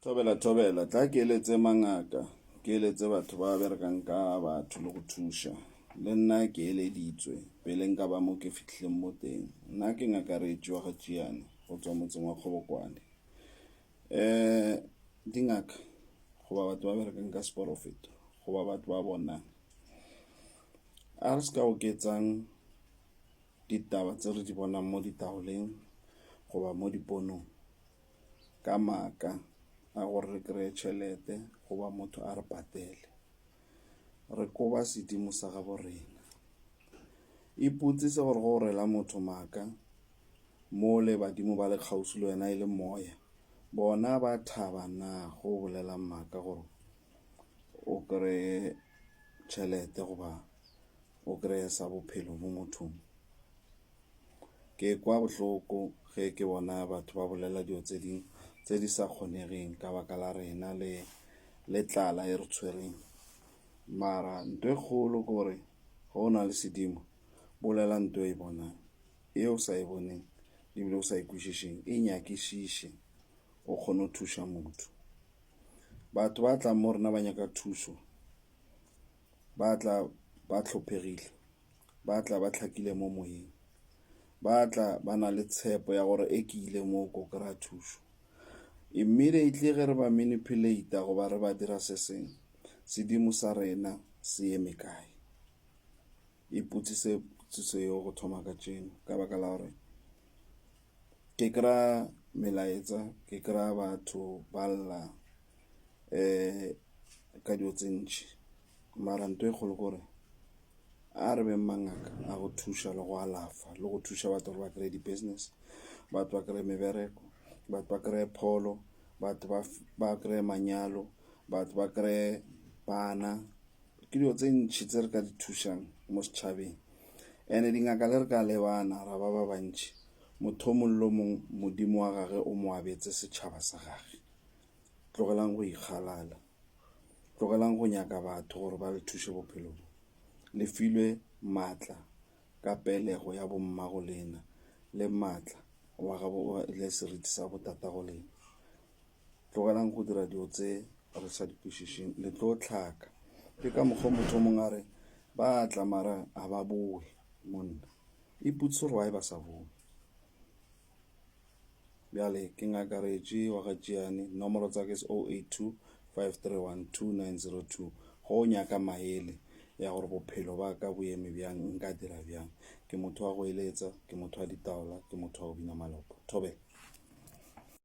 Thobela thobela, tla ke eletse mangaka, ke eletse batho ba berekang ka batho le go thuša. Le nna ke eleditswe pele nka ba mo ke fihlileng mo teng. Nna ke ngaka Retši wa ga Tšiane go tswa motseng wa Kgobokwane. Um dingaka goba batho ba berekang ka seporofeto goba batho ba bonang, a re se ka oketsang ditaba tse re di bonang mo ditaoleng goba mo diponong ka maaka a gore re kry-e tšhelete goba motho a re patele. Re koba sedimo sa gabo rena. Ipotsise gore go rela motho maaka mo le badimo ba le kgauswi le wena e le moya, bona ba thaba na go bolela maaka gore o kry-e tšhelete goba o kry-e sa bophelo mo mothong. Ke kwa bohloko ge ke bona batho ba bolela dilo tse dingwe tse di sa kgonegeng ka baka la rena le le tlala e re tshwereng. Mara ntho e kgolo ke gore ge o na le sedimo, bolela ntho e bonang. E o sa e boneng ebile o sa e kwešišeng, e nyakišiše o kgone go thuša motho. Batho ba tlang mo rena ba nyaka thušo, ba tla ba hlophegile, ba tla ba hlakile mo moyeng, ba tla ba na le tshepo ya gore e ke ile mo ko kry-a thušo. Immediately ge re ba manipulate-a goba re ba dira se sengwe, sedimo sa rena se eme kae? Ipotsise potšiso yeo go thoma ka tšeno ka baka la gore ke kry-a melaetsa, ke kry-a batho ba lla um ka dilo tse ntši. Mara ntho e kgolo ke gore a re beng mangaka a go thuša le go alafa le go thuša batho gore ba kry-e di-business, batho ba kry-e mebereko, batho ba kry-e pholo, batho ba kry-e manyalo, batho ba kry-e bana. Ke dilo tse ntši tse re ka di thušang mo setšhabeng. And-e dingaka le re ka lebana ra ba ba bantši, motho o mongwe le o mongwe Modimo wa gage o mo abetse setšhaba sa gage. Tlogelang go ikgalala, tlogelang go nyaka batho gore ba le thuše bophelong. Le filwe maatla ka pelego ya bo mmago lena le maatla wa gabo le seriti sa bo tatago lena. Tlogelang go dira dilo tse re sa di kwešišeng, le tlo hlaka. Ke ka mokgwa motho o mongwe a re ba tla mara a ba boe monna. Ipotšiše gore why ba sa boe. Bjale ke Ngaka Retši wa ga Tšiane, nomoro tsa ke 082 531 2902. Go o nyaka maele ya gore bophelo ba ka bo eme bjang, nka dira bjang. Ke motho wa go eletsa, ke motho wa ditaola, ke motho wa go bina malopo. Thobela.